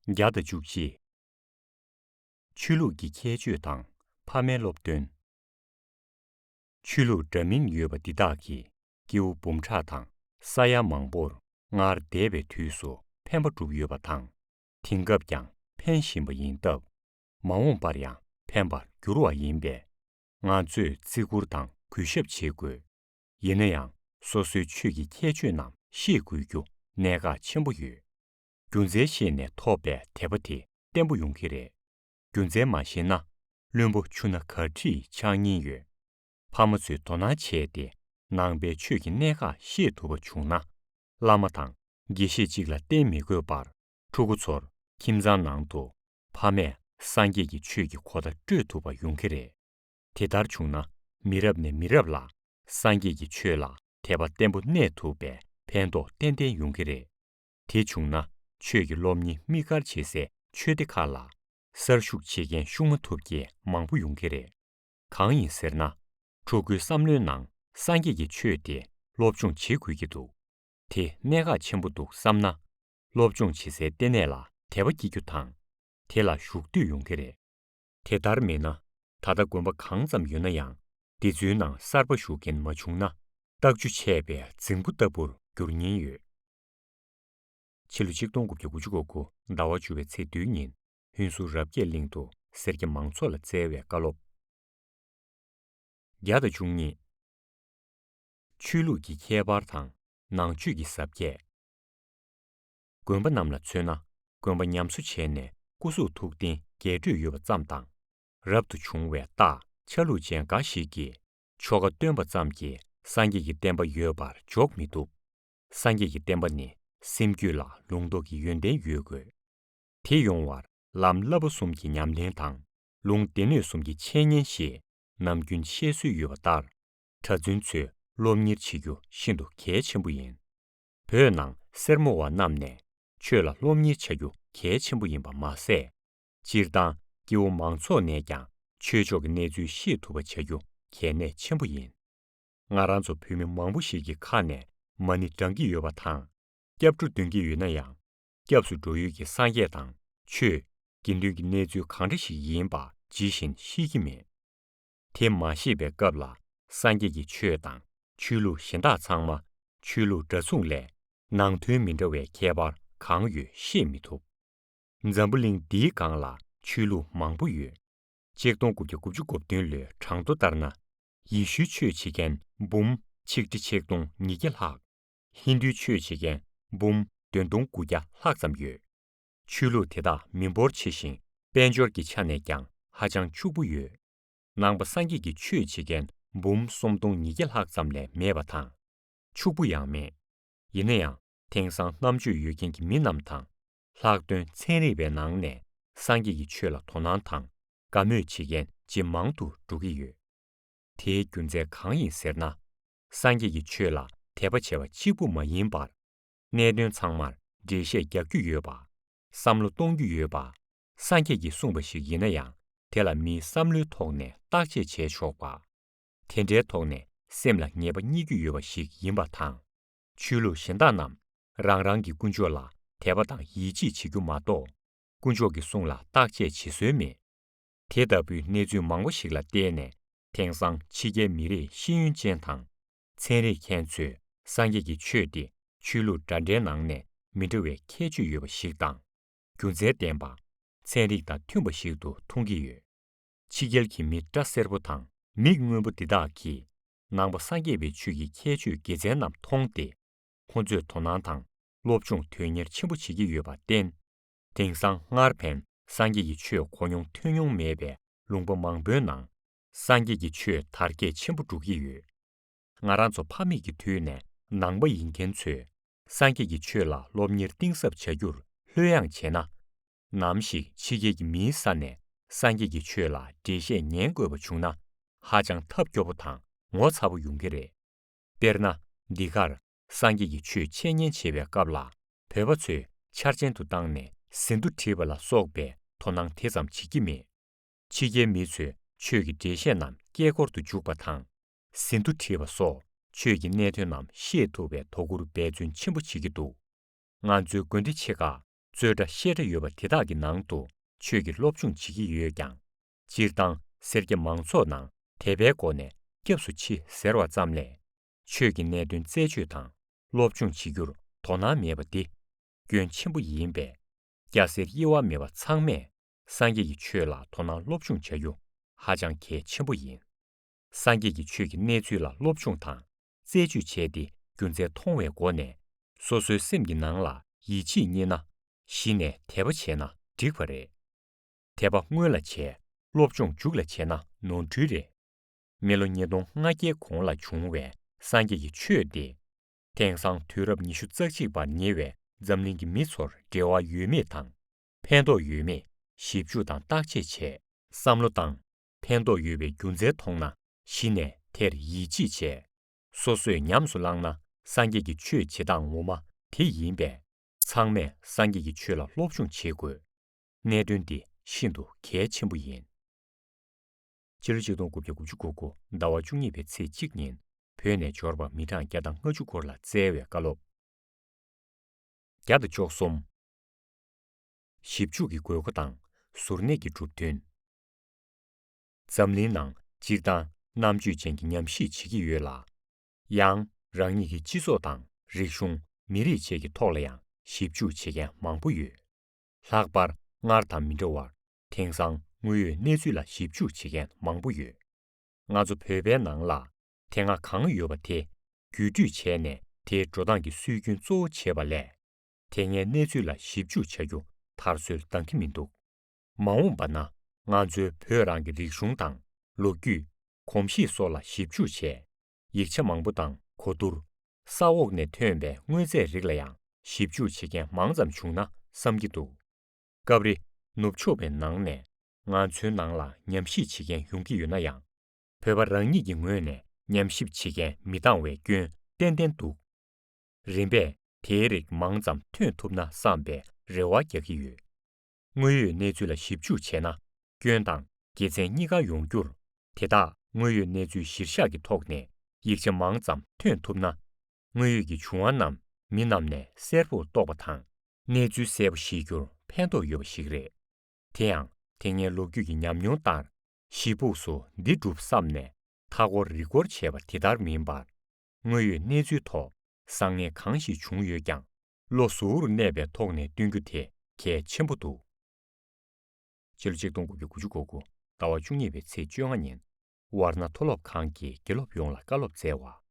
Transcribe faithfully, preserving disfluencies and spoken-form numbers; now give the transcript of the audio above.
བརྒྱ་དང་བཅུ་གཅིག་ཆོས་ལུགས་ཀྱི་ཁྱད་ཆོས་དང་ཕ་མའི་སློབ་སྟོན། ཆོས་ལུགས་འདྲ་མིན་ཡོད་པ་འདི་དག་གིས་སྐྱེ་བོ་འབུམ་ཕྲག་དང་ས་ཡ་མང་པོར་སྔར་འདས་པའི་དུས་སུ་ཕན་པ་བསྒྲུབས་ཡོད་པ་དང་། དེང་སྐབས་ཀྱང་ཕན་བཞིན་པ་ཡིན་སྟབས། མ་འོངས་པར་ཡང་ཕན་པར་འགྱུར་བ་ཡིན་པས། ང་ཚོས་བརྩི་བཀུར་དང་གུས་ཞབས་བྱེད་དགོས། ཡིན་ན་ཡང་། སོ་སོའི་ཆོས་ཀྱི་ཁྱད་ཆོས་རྣམས་ཤེས་དགོས་རྒྱུ་གནད་འགག་ཆེན་པོ་ཡོད། རྒྱུ་མཚན་ཤེས་ནས་ཐོབ་པའི་དད་པ་དེ་བརྟན་པོ་ཡོང་གི་རེད། རྒྱུ་མཚན་མ་ཤེས་ན། བླུན་པོ་ཆུ་སྣ་གར་ཁྲིད་ཆགས་ཉེན་ཡོད། ཕ་མ་ཚོས་དོ་སྣང་བྱས་ཏེ། ནང་པའི་ཆོས་ཀྱི་གནད་འགག་ཤེས་ཐུབ་པ་བྱུང་ན། བླ་མ་དང་དགེ་བཤེས་གཅིག་ལ་བརྟེན་མི་དགོས་པར། ཕྲུ་གུ་ཚོར་ཁྱིམ་ཚང་ནང་དུ་ཕ་མས་སངས་རྒྱས་ཀྱི་ཆོས་ཀྱི་གོ་བརྡ་སྤྲོད་ཐུབ་པ་ཡོང་གི་རེད། དེ་ལྟར་བྱུང་ན། མི་རབས་ནས་མི་རབས་ལ་སངས་རྒྱས་ཀྱི་ཆོས་ལ་དད་པ་བརྟན་པོ་གནས་ཐུབ་པའི་ཕན་ཐོགས་ཏན་ཏན་ཡོང་གི་རེད། དེ་བྱུང་ན། ཆོས་ཀྱི་སློབ་གཉེར་དམིགས་བཀར་བྱེད་སའི་ཆོས་སྡེ་ཁག་ལ་གསར་ཞུགས་བྱེད་མཁན་ཤུགས་མ་ཐུབ་མཁན་མང་པོ་ཡོང་གི་རེད། གང་ཡིན་ཟེར་ན། ཕྲུ་གུའི་བསམ་བློའི་ནང་སངས་རྒྱས་ཀྱི་ཆོས་དེ་སློབ་སྦྱོང་བྱེད་དགོས་ཀྱི་འདུག་དེ་གནད་འགག་ཆེན་པོ་འདུག་བསམ་ན། སློབ་སྦྱོང་བྱེད་སའི་ལྟེ་གནས་ལ་དད་པ་སྐྱེ་རྒྱུ་དང་། དེ་ལ་ཞུགས་འདོད་ཡོང་གི་རེད། དེ་ལྟར་མིན་ན། ད་ལྟ་དགོན་པ་གང་ཙམ་ཡོད་ན་ཡང་། འདི་ཚོའི་ནང་གསར་པ་ཞུགས་མཁན་མ་བྱུང་ན། རྟགས་འཇུ་ཆད་པའི་རྫིང་བུ་ལྟ་བུར་འགྱུར་ཉེན་ཡོད། ཕྱི་ལོ་ཆིག་སྟོང་དགུ་བརྒྱ་དགུ་བཅུ་གོ་དགུ་ཟླ་བ་བཅུ་པའི་ཚེས་བདུན་ཉིན། ཧུན་སུར་རབ་རྒྱས་གླིང་དུ་སེར་སྐྱ་མང་ཚོགས་ལ་བསྩལ་བའི་བཀའ་སློབ། བརྒྱ་དང་བཅུ་གཉིས། ཆོས་ལུགས་ཀྱི་ཁྱད་པར་དང་ནང་ཆོས་ཀྱི་ཟབ་ཁྱད། དགོན་པ་རྣམས་ལ་མཚོན་ན། དགོན་པ་ཉམས་གསོ་བྱས་ནས་སྐུ་གཟུགས་ཐུགས་རྟེན་རྒྱས་སྤྲོས་ཡོད་པ་ཙམ་དང་། རབ་ཏུ་བྱུང་བའི་རྟགས་ཆ་ལུགས་ཅན་འགའ་ཞིག་གིས་ཆོ་ག་སྟོན་པ་ཙམ་གྱིས་སངས་རྒྱས་ཀྱི་བསྟན་པ་ཡོད་པར་འཇོག་མི་ཐུབ། སངས་རྒྱས་ཀྱི་བསྟན་པ་ནི་སེམས་རྒྱུད་ལ་ལུང་རྟོགས་ཀྱི་ཡོན་ཏན་ཡོད་དགོས། དེ་ཡོང་བར་ལམ་བསླབ་པ་གསུམ་གྱི་ཉམས་ལེན་དང་། ལུང་སྡེ་སྣོད་གསུམ་གྱི་འཆད་ཉན་ཞེས་ནམ་རྒྱུན་བཤད་སྲོལ་ཡོད་པ་ལྟར། གྲྭ་བཙུན་ཚོས་སློབ་གཉེར་བྱེད་རྒྱུ་ཤིན་ཏུ་གལ་ཆེན་པོ་ཡིན། བོད་ནང་སེར་མོ་བ་རྣམས་ནས་ཆོས་ལ་སློབ་གཉེར་བྱ་རྒྱུ་གལ་ཆེན་པོ་ཡིན་པ་མ་ཟད། སྤྱིར་བཏང་སྐྱེ་བོ་མང་ཚོགས་ནས་ཀྱང་ཆོས་ཕྱོགས་ཀྱི་གནས་ཚུལ་ཤེས་ཐུབ་པ་བྱ་རྒྱུ་གལ་གནད་ཆེན་པོ་ཡིན། ང་རང་ཚོ་བོད་མི་མང་པོ་ཞིག་གི་ཁ་ནས་མ་ཎི་བགྲང་གི་ཡོད་པ་དང་། སྐྱབས་འགྲོ་འདོན་གྱི་ཡོད་ན་ཡང་། སྐྱབས་སུ་འགྲོ་ཡུལ་གྱི་སངས་རྒྱས་དང་ཆོས། དགེ་འདུན་གྱི་གནས་ཚུལ་གང་འདྲ་ཞིག་ཡིན་པ་ཇི་བཞིན་ཤེས་ཀྱི་མེད། དེ་མ་ཤེས་པའི་སྐབས་ལ་སངས་རྒྱས་ཀྱི་ཆོས་དང་ཆོས་ལུགས་གཞན་དག་ཚང་མ་ཆོས་ལུགས་འདྲ་མཚུངས་ལས་ནང་དོན་མི་འདྲ་བའི་ཁྱད་པར་གང་ཡོད་ཤེས་མི་ཐུབ། འཛམ་བུ་གླིང་འདིའི་སྒང་ལ་ཆོས་ལུགས་མང་པོ་ཡོད། ཆིག་སྟོང་དགུ་བརྒྱ་དགུ་བཅུ་གོ་བདུན་ལོའི་གྲངས་ཐོ་ལྟར་ན། ཡེ་ཤུའི་ཆོས་བྱེད་མཁན་འབུམ་ཆིག་ཁྲི་ཆིག་སྟོང་ཉིས་བརྒྱ་ལྷག་ཧིན་རྡུའི་ཆོས་བྱེད་མཁན་འབུམ་བདུན་སྟོང་དགུ་བརྒྱ་ལྷག་ཙམ་ཡོད། ཆོས་ལུགས་དེ་དག་མི་འབོར་ཆེ་ཞིང་དཔལ་འབྱོར་གྱི་ཆ་ནས་ཀྱང་ཧ་ཅང་ཕྱུག་པོ་ཡོད། ནང་པ་སངས་རྒྱས་ཀྱི་ཆོས་བྱེད་མཁན་འབུམ་སུམ་སྟོང་ཉིས་བརྒྱ་ལྷག་ཙམ་ལས་མེད་པ་དང་། ཕྱུག་པོ་ཡང་མེད། ཡིན་ན་ཡང་དེང་སང་རྣམ་དཔྱོད་ཡོད་མཁན་གྱི་མི་རྣམས་དང་། ལྷག་དོན་ཚན་རིག་པའི་ནང་ནས་སངས་རྒྱས་ཀྱི་ཆོས་ལ་དོ་སྣང་དང་དགའ་མོས་བྱེད་མཁན་ཇེ་མང་དུ་འགྲོ་གི་ཡོད། དེའི་རྒྱུ་མཚན་གང་ཡིན་ཟེར་ན། སངས་རྒྱས་ཀྱི་ཆོས་ལ་དད་པ་བྱས་པ་གཅིག་པུ་མ་ཡིན་པར། གནད་དོན་ཚང་མར་འགྲེལ་བཤད་རྒྱག་རྒྱུ་ཡོད་པ། བསམ་བློ་གཏོང་རྒྱུ་ཡོད་པ། སངས་རྒྱས་ཀྱིས་གསུངས་པ་ཞིག་ཡིན་ན་ཡང་། དེ་ལ་མིའི་བསམ་བློའི་ཐོག་ནས་བརྟག་དཔྱད་བྱས་ཆོག་པ། དེ་འདྲའི་ཐོག་ནས་སེམས་ལ་ངེས་པ་རྙེད་རྒྱུ་ཡོད་པ་ཞིག་ཡིན་པ་དང་། ཆོས་ལུགས་གཞན་དག་རྣམས་རང་རང་གི་དཀོན་མཆོག་ལ་དད་པ་དང་ཡིད་ཆེས་བྱེད་རྒྱུ་མ་གཏོགས། དཀོན་མཆོག་གི་གསུང་ལ་བརྟག་དཔྱད་བྱེད་སྲོལ་མེད། དེ་ལྟ་བུའི་གནས་ཚུལ་མང་པོ་ཞིག་ལ་བརྟེན་ནས། དེང་སང་ཕྱི་རྒྱལ་མི་རིགས་ཤེས་ཡོན་ཅན་དང་། ཚན་རིག་མཁན་ཚོས་སངས་རྒྱས་ཀྱི་ཆོས་དེ་ཆོས་ལུགས་འདྲ་འདྲའི་ནང་ནས་མི་འདྲ་བའི་ཁྱད་ཆོས་ཡོད་པ་ཞིག་དང་། རྒྱུ་མཚན་ལྡན་པ། ཚན་རིག་དང་མཐུན་པ་ཞིག་ཏུ་མཐོང་གི་ཡོད། ཕྱི་རྒྱལ་གྱི་མི་སྐྲ་སེར་པོ་དང་མིག་སྔོན་པོ་འདི་དག་གིས་ནང་པ་སངས་རྒྱས་པའི་ཆོས་ཀྱི་ཁྱད་ཆོས་དགེ་མཚན་རྣམས་མཐོང་སྟེ། ཁོང་ཚོས་དོ་སྣང་དང་སློབ་སྦྱོང་དོན་གཉེར་ཆེན་པོ་བྱེད་ཀྱི་ཡོད་པར་བརྟེན། དེང་སང་སྔར་ཕན་སངས་རྒྱས་ཀྱི་ཆོས་གོ་མྱོང་ཐོས་མྱོང་མེད་པའི་ལུང་པ་མང་པོའི་ནང་། སངས་རྒྱས་ཀྱི་ཆོས་དར་རྒྱས་ཆེན་པོ་འགྲོ་གི་ཡོད། ང་རང་ཚོ་ཕ་མེས་ཀྱི་དུས་ནས་ནང་པ་ཡིན་མཁན་ཚོས་སངས་རྒྱས་ཀྱི་ཆོས་ལ་སློབ་གཉེར་གཏིང་ཟབ་བྱ་རྒྱུར་ལྷོད་ཡངས་བྱས་ན། ནམ་ཞིག་ཕྱི་རྒྱལ་གྱི་མིའི་ས་ནས་སངས་རྒྱས་ཀྱི་ཆོས་ལ་འགྲེལ་བཤད་ཉན་དགོས་པ་བྱུང་ན། ཧ་ཅང་ཐབས་སྐྱོ་པོ་དང་ངོ་ཚ་པོ་ཡོང་གི་རེད། དཔེར་ན། འདི་གར་སངས་རྒྱས་ཀྱི་ཆོས་འཆད་ཉན་བྱེད་པའི་སྐབས་ལ། བོད་པ་ཚོས་འཆར་ཅན་དུ་བཏང་ནས་ཟིན་ཐོ་བྲིས་པ་ལ་སོགས་པའི་དོ་སྣང་དེ་ཙམ་བྱེད་ཀྱི་མེད། ཕྱི་རྒྱལ་མི་ཚོས་ཆོས་ཀྱི་འགྲེལ་བཤད་རྣམས་སྐད་སྐོར་དུ་འཇུག་པ་དང་། ཟིན་ཐོ་བྲིས་པ་སོགས་ཆོས་ཀྱི་གནད་དོན་རྣམས་ཤེས་ཐུབ་པའི་དོ་ཁུར་འབད་བརྩོན་ཆེན་པོ་བྱེད་ཀྱི་འདུག་ང་ཚོའི་དགོན་སྡེ་ཆེ་ཁག་ རྩོད་གྲྭ་བཤད་གྲྭ་ཡོད་པ་དེ་དག་གི་ནང་དུ་ཆོས་ཀྱི་སློབ་སྦྱོང་བྱེད་ཀྱི་ཡོད་ཀྱང་། སྤྱིར་བཏང་སེར་སྐྱ་མང་ཚོགས་ནང་དད་པའི་སྒོ་ནས་སྐྱབས་སུ་མཆི་ཟེར་བ་ཙམ་ལས། ཆོས་ཀྱི་གནད་དོན་རྩད་གཅོད་དང་སློབ་སྦྱོང་བྱེད་རྒྱུར་དོ་སྣང་མེད་པ་འདི་སྐྱོན་ཆེན་པོ་ཡིན་པས། སྐྱ་སེར་དབྱེ་བ་མེད་པ་ཚང་མས་སངས་རྒྱས་ཀྱི་ཆོས་ལ་དོ་སྣང་སློབ་སྦྱོང་བྱ་རྒྱུ་ཧ་ཅང་གལ་ཆེན་པོ་ཡིན། སངས་རྒྱས་ཀྱི་ཆོས་ཀྱི་གནས་ཚུལ་ལ་སློབ་སྦྱོང་དང་རྩད་གཅོད་བྱས་ཏེ་རྒྱུ་མཚན་མཐོང་བའི་སྒོ་ནས། སོ་སོའི་སེམས་ཀྱི་ནང་ལ་ཡིད་ཆེས་རྙེད་ན། གཞི་ནས་དད་པ་བྱས་ན་འགྲིག་པ་རེད། དད་པ་སྔོན་ལ་བྱས། སློབ་སྦྱོང་མཇུག་ལ་བྱས་ན་ནོར་འཁྲུལ་རེད། མི་ལོ་ཉིས་སྟོང་ལྔ་བརྒྱའི་གོང་ལ་བྱུང་བའི་སངས་རྒྱས་ཀྱི་ཆོས་དེ། དེང་སང་དུས་རབས་ཉི་ཤུ་རྩ་གཅིག་པར་ཉེ་བའི་འཛམ་གླིང་གི་མི་ཚོར་འབྲེལ་བ་ཡོད་མེད་དང་། ཕན་ཐོགས་ཡོད་མེད་ཞིབ་འཇུག་དང་བརྟག་དཔྱད་བྱས། བསམ་བློ་བཏང་། ཕན་ཐོགས་ཡོད་པའི་རྒྱུ་མཚན་མཐོང་ན་གཞི་ནས་དེར་ཡིད་ཆེས་བྱས། སོ་སོས་ཉམས་སུ་བླངས་ན་སངས་རྒྱས་ཀྱི་ཆོས་བྱེད་སྟངས་ངོ་མ་དེ་ཡིན་པས། ཚང་མས་སངས་རྒྱས་ཀྱི་ཆོས་ལ་སློབ་སྦྱོང་བྱེད་དགོས། གནད་དོན་འདི་ཤིན་ཏུ་གལ་ཆེན་པོ་ཡིན། ཕྱི་ལོ་ཆིག་སྟོང་དགུ་བརྒྱ་དགུ་བཅུ་གོ་དགུ་ཟླ་བ་བཅུ་གཉིས་པའི་ཚེས་གཅིག་ཉིན་བོད་ནས་འབྱོར་པ་མི་གྲངས་བརྒྱ་དང་ལྔ་བཅུ་སྐོར་ལ་བསྩལ་བའི་བཀའ་སློབ། བརྒྱ་དང་བཅུ་གསུམ། ཞིབ་འཇུག་གི་དགོས་མཁོ་དང་གཟུར་གནས་ཀྱི་གྲུབ་དོན། འཛམ་གླིང་ནང་སྤྱིར་བཏང་རྣམ་དཔྱོད་ཅན་གྱི་ཉམས་ཞིབ་བྱེད་ཀྱི་ཡོད་ལ། ཡང་རང་ཉིད་ཀྱི་སྤྱི་ཚོགས་དང་རིག་གཞུང་། མི་རིགས་བཅས་ཀྱི་ཐོག་ལ་ཡང་ཞིབ་འཇུག་བྱེད་མཁན་མང་པོ་ཡོད། ལྷག་པར་སྔར་དང་མི་འདྲ་བར་དེང་སང་དངོས་ཡོད་གནས་ཚུལ་ལ་ཞིབ་འཇུག་བྱེད་མཁན་མང་པོ་ཡོད། ང་ཚོ་བོད་པའི་ནང་ལ་དེ་སྔ་གང་ཡོད་པ་དེ་བརྒྱུད་སྤྲོད་བྱས་ནས་དེའི་འགྲོ་སྟངས་ཀྱི་སྲོལ་རྒྱུན་གཙོ་བོ་བྱེད་པ་ལས། དེ་སྔའི་གནས་ཚུལ་ལ་ཞིབ་འཇུག་བྱ་རྒྱུ་དར་སྲོལ་འདང་གི་མི་འདུག་མ་འོངས་པ་ན་ང་ཚོའི་བོད་རང་གི་རིག་གཞུང་དང་ལོ་རྒྱུས། གོམས་གཤིས་སོགས་ལ་ཞིབ་འཇུག་བྱས། ཡིག་ཆ་མང་པོ་དང་གོ་བསྡུར། ས་འོག་ནས་ཐོན་པའི་དངོས་རྫས་རིགས་ལ་ཡང་ཞིབ་འཇུག་བྱེད་མཁན་མང་ཙམ་བྱུང་ན་བསམ་གྱི་འདུག་སྐབས་རེ་ནུབ་ཕྱོགས་པའི་ནང་ནས་ང་ཚོའི་ནང་ལ་ཉམས་ཞིབ་བྱེད་མཁན་ཡོང་གི་ཡོད་ན་ཡང་། བོད་པ་རང་ཉིད་ཀྱི་ངོས་ནས་ཉམས་ཞིབ་བྱེད་མཁན་མི་འདང་བའི་སྐྱོན་ཏན་ཏན་འདུག་རིམ་པས་དེའི་རིགས་མང་ཙམ་ཐོན་ཐུབ་ན་བསམ་པའི་རེ་བ་རྒྱག་གི་ཡོད། དངོས་ཡོད་གནས་ཚུལ་ལ་ཞིབ་འཇུག་བྱས་ན། སྐྱོན་དང་དགེ་མཚན་གཉིས་ཀ་ཡོང་རྒྱུར། དེ་དག་དངོས་ཡོད་གནས་ཚུལ་གཞིར་བཞག་གི་ཐོག་ནས་ཡིག་ཆ་མང་ཙམ་ཐོན་ཐུབ་ན། དངོས་ཡོད་ཀྱི་བྱུང་བ་རྣམས་མི་རྣམས་ནས་གསལ་པོར་རྟོགས་པ་དང་། གནས་ཚུལ་གསལ་པོ་ཤེས་རྒྱུར་ཕན་ཐོགས་ཡོད་པ་ཞིག་རེད། དེ་ཡང་དེ་སྔའི་ལོ་རྒྱུས་ཀྱི་ཉམས་མྱོང་ལྟར། གཞིས་ཕུགས་སུ་འདི་སྒྲུབ་བསམ་ནས་མཐའ་སྐོར་རི་སྐོར་བྱས་པ་དེ་ལྟར་མིན་པར། དངོས་ཡོད་གནས་ཚུལ་ཐོག་བཟང་ངན་གང་ཞིག་བྱུང་ཡོད་ཀྱང་། བློ་གཟུ་བོར་གནས་པའི་ཐོག་ནས་སྟོན་རྒྱུ་དེ་གལ་ཆེན་པོ་འདུག་ཕྱི་ལོ་ཆིག་སྟོང་དགུ་བརྒྱ་དགུ་བཅུ་གོ་དགུ་ཟླ་བ་བཅུ་གཉིས་པའི་ཚེས་བཅོ་ལྔ་ཉིན། ཝར་ཎ་མཐོ་སློབ་ཁང་གི་དགེ་སློབ་ཡོངས་ལ་བཀའ་སློབ་སྩལ་བ།